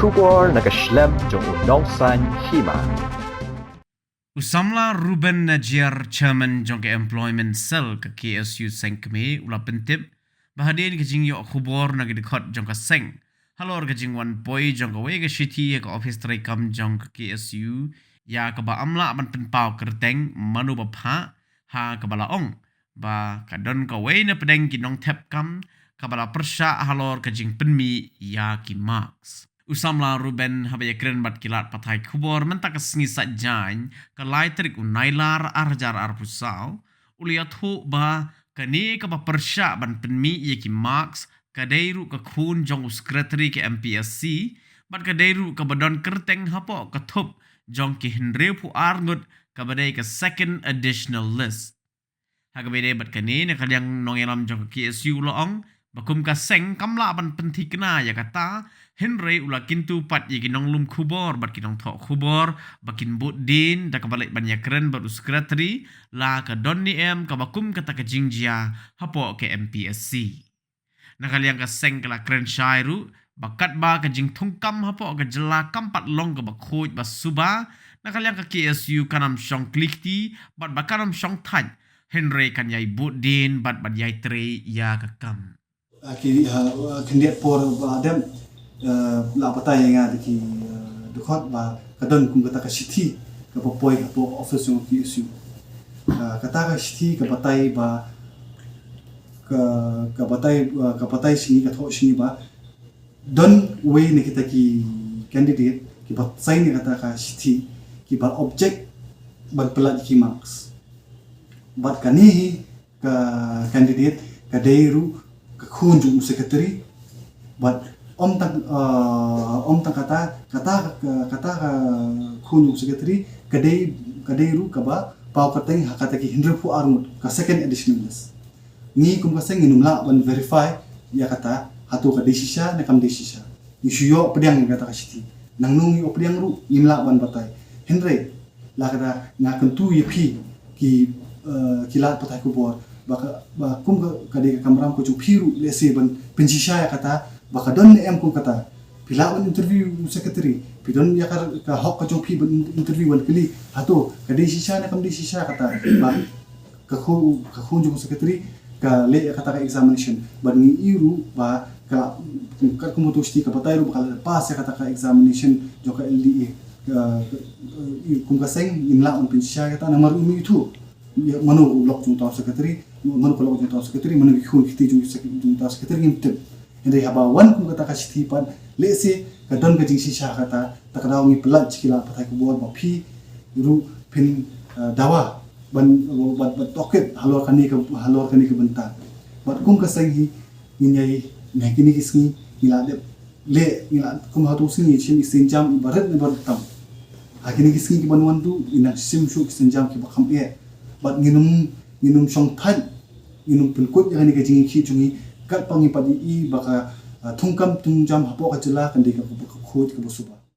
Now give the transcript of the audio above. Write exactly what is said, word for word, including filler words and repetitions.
Khubor na ka shlem jong u Nongsaiñ Hima. U samla Reuben Najiar, Chairman jong ka Employment Cell ka K S U Seng Kmie, u la pyntip ba hadien ka jingïoh khubor na ki dkhot jong ka seng halor ka jingwan poi jong kawei ka shithi ha ka ophis treikam jong ka K S U, ïa kaba ym lah ban pynpaw kyrteng mano ba phah, ha kaba la ong ba ka don kawei na pdeng ki nongthep kam kaba la pyrshah halor ka jingpynmih ïa ki marks. U samla Reuben, haba ïakren bad ki lad pathai khubor mynta ka sngi Saitjaiñ, ka lai tarik u Nailar ar hajar arphew saw, u la ïathuh ba kane kaba pyrshah ban pynmih ïa ki marks ka dei ruh ka khun jong u secretary ka M P S C, bad ka dei ruh kaba don kyrteng hapoh ka thup jong ki hynriewphew ar ngut kaba dei ka second additional list. Ha kaba ïadei bad kane, na ka liang nongïalam jong ka K S U u la ong ba kum ka seng kam lah ban pynthikna ïa kata, hynrei u la kyntu pat ïa ki nonglum khubor bad ki nongthoh khubor ba kin bud dien da kaba leit ban ïakren bad u secretary la ka don ne em kaba kum kata ka jingjia hapoh ka M P S C. Na ka liang ka seng ka la kren shai ruh ba katba ka jingthungkam hapoh ka jylla kam pat long kaba khuid ba suba, na ka liang ka K S U kan ym shong kli kti bad ba kan ym shong thait, hynrei kan ïai bud dien bad ban ïai trei ïa ka kam. Ah, ki, ah, khyndiat por ba dep, ah, la batai ïa nga da ki, ah, dkhot ba ka don kum kata ka shithi kaba poi hapoh office jong K S U. Ah, kata ka shithi ka batai ba ka, ka batai, ah, ka batai sha ngi, ka thoh sha ngi ba don wei na kita ki candidate kiba sign ïa kata ka shithi kiba object ban pyllait ki marks. Bad kane hi ka candidate ka dei ruh ka khun jong u secretary. Bad ym tang, ah, ym tang kata, kata ka, kata ka khun jong u secretary ka dei, ka dei ruh kaba paw kyrteng ha kata ki hynriewphew ar ngut ka second additional list. Ngi kum ka seng ngim lah ban verify ïa kata hato ka dei shisha ne kam dei shisha. Ngi shu ïoh pdiang ïa kata ka shithi. Nangno ngi ïoh pdiang ruh ngim lah ban batai. Hynrei la kata nga kyntu ïa phi ki, eh, ki lad pathai khubor ba ka, ba kum ka, ka dei ka kamram ka jong phi ruh lehse ban pynshisha ïa kata ba ka don ne em kum kata. Phi lah ban interview u secretary, phi don ïa ka, ka hok ka jong phi ban interview ban kylli hato ka dei shisha ne kam dei shisha kata. Ba ka khun, ka khun jong u secretary ka leh ïa kata ka examination. Bad ngi i ruh ba ka, katkum u shithi ka batai ruh ba ka la pass ïa kata ka examination jong ka L D A. Ka, ka, kum ka seng ngim lah ban pynshisha ïa kata namar ngim ithuh ïa mano u lok jong uta u secretary, mano ka lok jong uta u secretary, mano ki khun ki kti jong u sec-, jong uta u secretary ngim tip. Hynrei haba wan kum kata ka shithi pat, lehse ka don ka jingshisha kata, ta ka daw ngi pyllait sha ki lad pathai khubor ba phi ruh phin, eh, dawa ban, ban, ban tohkit halor kane ka, halor kane ka bynta. Bad kum ka seng hi ngin ïai, na kine ki sngi ngi la dep leh, ngi la, kum hato sngi ngi shim ki sienjam iba rit ne iba rit tam. Ha kine ki sngi kiban wan tu ngi nang shim shuh ki sienjam kiba kham eh. Bad ngin ym, ngin ym shong thait, ngin ym pynkut ïa kane ka jingïakhih jong ngi katba ngi pat i ba ka, ah, thungkam thungjam hapoh ka jylla kan dei kaba khuid kaba suba.